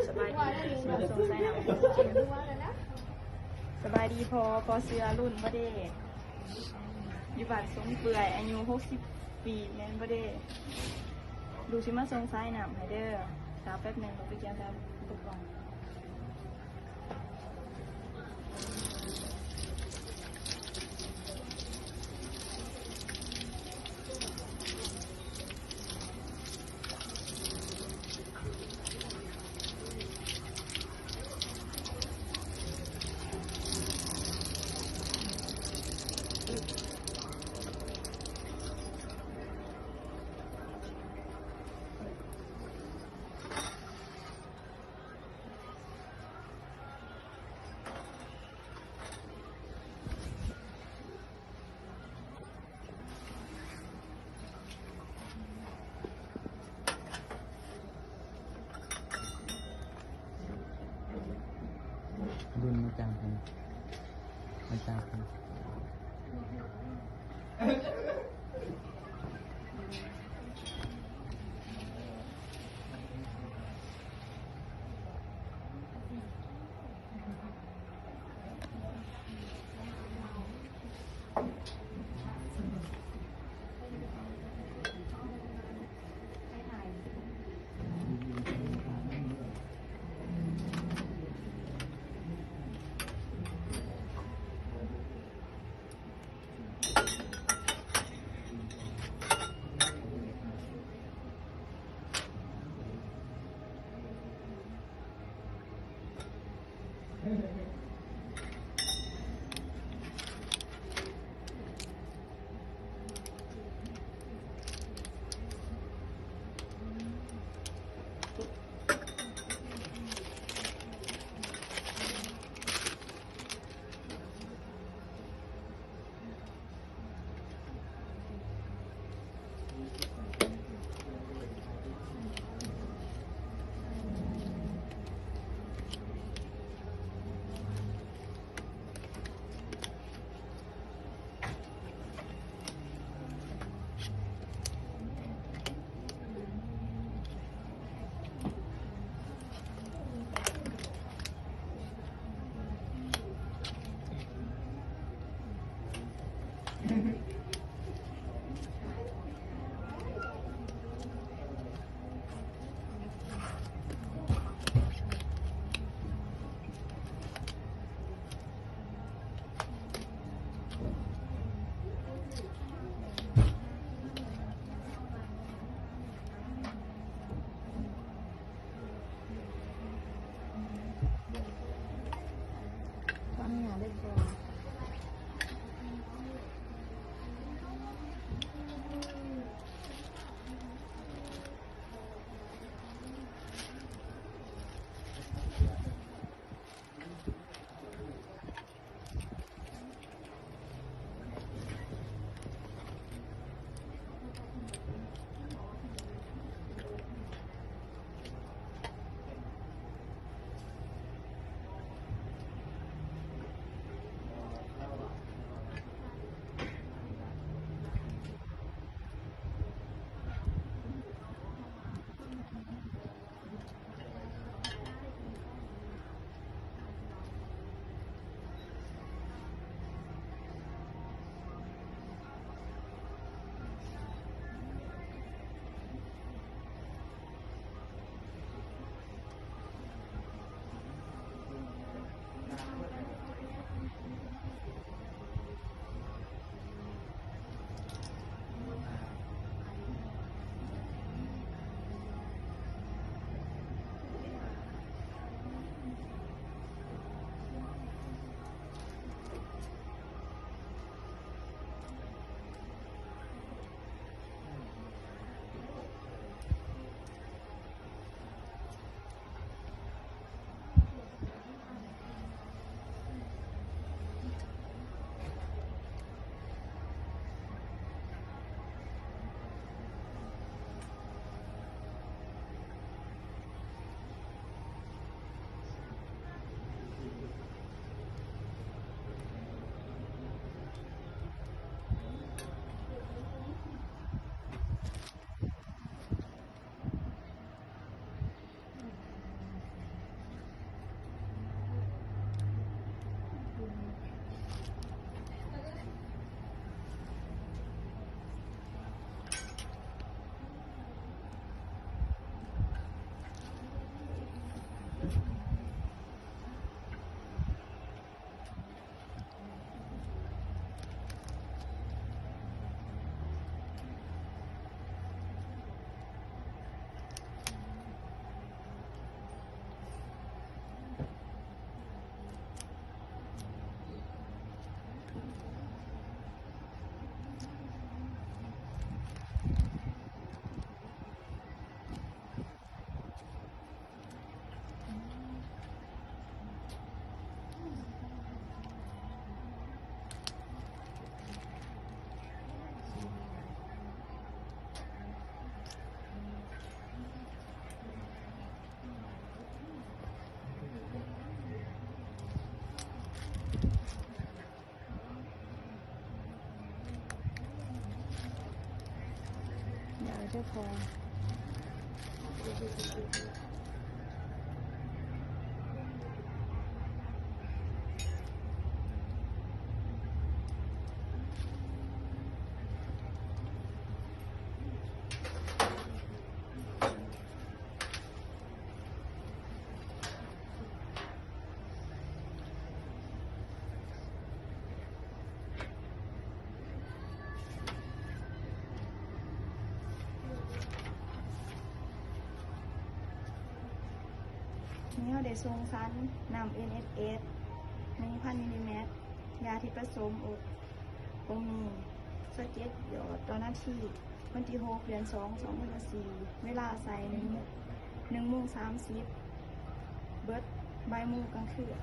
ສະບາຍດີ ຊິມາສົ່ງສາຍນ້ຳໃຫ້ເຈົ້າກິນ. ສະບາຍດີພໍ່ ພໍ່ຊື່ອະລຸນບໍ່ເດ? ຢູ່ບ້ານສົງເປື່ອຍ ອາຍຸຫົກສິບປີແມ່ນບໍ່ເດ? ລູກຊິມາສົ່ງສາຍນ້ຳໃຫ້ເດີ. ຖ້າແປັບໜຶ່ງ ລູກໄປກ່ຽວສາຍອຸປະກອນ. ລຸນມາຈາມກັນ ມາຈາມກັນ. ດຽວເດີພໍ່. ນີ້ເຮົາໄດ້ສົ່ງສັນນ້ຳເອັນເອັສເອັສ ໜຶ່ງພັນມິນລີແມັດ ຢາທີ່ປະສົມໂອ ໂອມີ ຊາວເຈັດ ຫຍອດຕໍ່ນາທີ. ວັນທີຫົກ ເດືອນສອງ ສອງພັນຊາວສີ່ ເວລາໃສ່ໜຶ່ງ ໜຶ່ງໂມງສາມສິບ ເບິດບ່າຍໂມງກາງຄືນ.